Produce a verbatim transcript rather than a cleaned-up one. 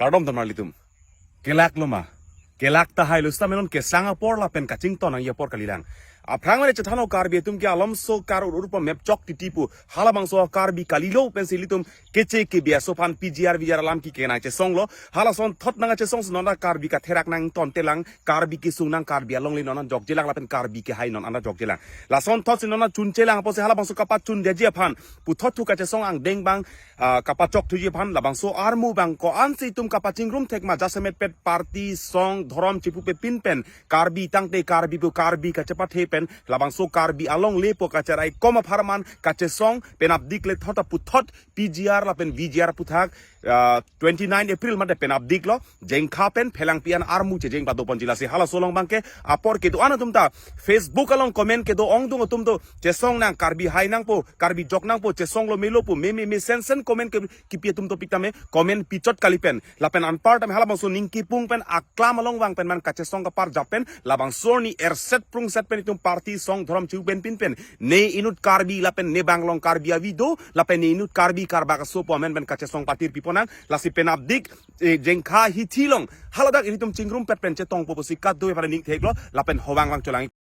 Kardom, tamar litum. Kelak lo ma? Kelak tahai lo, seta menon kesang apor lapen kachington nangji apor kalilang. Aphrang mane chethan-o Karbi atum ke alomso kar ur ur po mep chok titi pu. Halabangso Karbi kalilo pensi ilitum keche kebi aso aphan P G R V G R alam ke kenang chesong lo. Halason thot nangchesong si non ta Karbi katherak nangtontelang, Karbi kesung nang, Karbi alongle non an jokjelang lapen Karbi kehai non an jokjelang. Lason thot si non ta chunchelang apotsi halabangso kapachundeji aphan puthot thu kachesong angdeng abang, ah, kapachok thuji aphan labangso armu abang ko-ansi itum kapachingrum thek ma, jasemet pet party, song, dhorom chipupe pinpen, Karbi tangte Karbi pu Karbi kachepathe pen, labangso Karbi alongle po kacherai kom apharman kachesong penapdik le thot ta puthot P G R lapen V G R aputhak, ah, twenty nine April mate penapdik lo, Jengkha pen Phelangpi an armu chejeng pado ponji. Lasi halaso along abang ke apor kedo-an atum ta Facebook along comment kedo ongdung atum do, chesong nang, Karbi hai nangpo, Karbi jok nangpo, chesong lo melo pu, meme mesen sen comment ke kipi atum dopik tame, comment pichot kali pen. Lapen anparta me halabangso ning kipung pen aklam along vang pen man kachesong kaparjap pen, labangso arni erset prungset pen itum party, song, dhorom chipu pen pinpen, ne inut Karbi lapen ne banglong Karbi avi do, lapen ne inut Karbi karbak aso po amen pen kachesong patir piponang. Lasi penapdik, eh, Jengkha hithi along haladak ilitum chingrumpet pen chetongpo pusi kadokave aphan ning thek lo, lapen hovang vang cholang.